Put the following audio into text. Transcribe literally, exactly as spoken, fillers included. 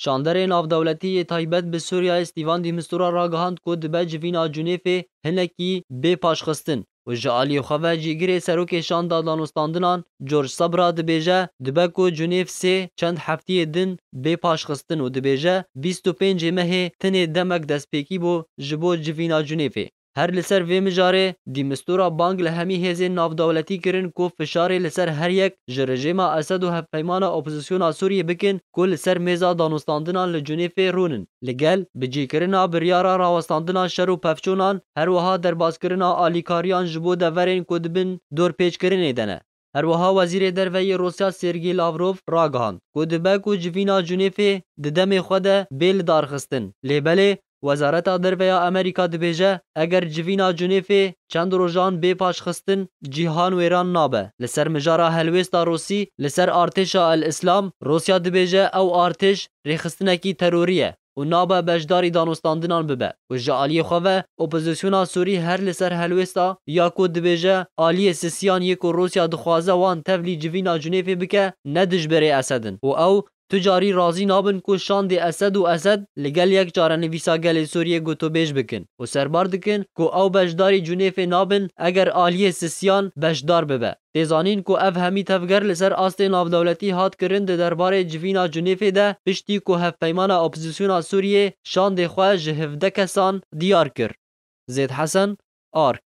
Şanderê navdewletî yê taybet bi Sûriyeyê Stîvan de Mistura ragihand ku dibe civîna Cunêfê hinekî bê paşxistin û ji aliyê xwe ve cîgirê serokê şanda danûstandinan George Sabra dibêje, dibe ku Cunêf sê çend heftiyê din bê paşxistin û dibêje, bîst û pêncê mehê tinê demek destpêkî bû ji bo civîna Cunêfê. Her li ser vê mijarê, de Mistura bang li hemî hêzên navdewletî kirin ku fişarê li ser her yek ji rejîma Esed û hevpeymana opozisyona Sûriyê bikin ku li ser mêza danûstandinan li Cunêfê rûnin. Li gel bicîkirina biryara rawestandina şer û pevçûnan, her wiha derbazkirina alîkariyan ji bo deverên ku di bin dorpêçkirinê de ne. Her wiha Wezîrê Derve yê Rûsya Sergî Lavrov ragihand ku dibe ku civîna Cunêfê di demê xwe de bê lidarxistin. Lê belê, Wezareta Derve ya Amerîka dibêje, eger civîna Cunêfê çend rojan bê paşxistin, cîhan wêran nabe. Li ser mijara helwêsta Rûsî li ser artêşa El Îslam, Rûsya dibêje ew artêş rêxistinekî terorî ye û nabe beşdarî danûstandinan bibe û ji aliyê xwe ve opozisyona Sûrî her li ser helwêsta ya ku dibêje aliyê sisiyan yê ku Rûsya dixwaze wan tevlî civîna Cunêfê bike ne dijberê Esed in û ew tu carî razî nabin ku şandê Esed û Esed li gel yek çarenivîsa gelê Sûriyê gotûbêj bikin û serbar dikin ku ew beşdarî Cunêfê nabin eger aliyê sisiyan beşdar bibe. Tê zanîn ku ev hemî tevger li ser astê navdewletî hat kirin di derbarê civîna Cunêfê de piştî ku hevpeymana opozisyona Sûriyê şandê xwe ji hevdeh kesan diyar kir. Zêd Hesen, Ark.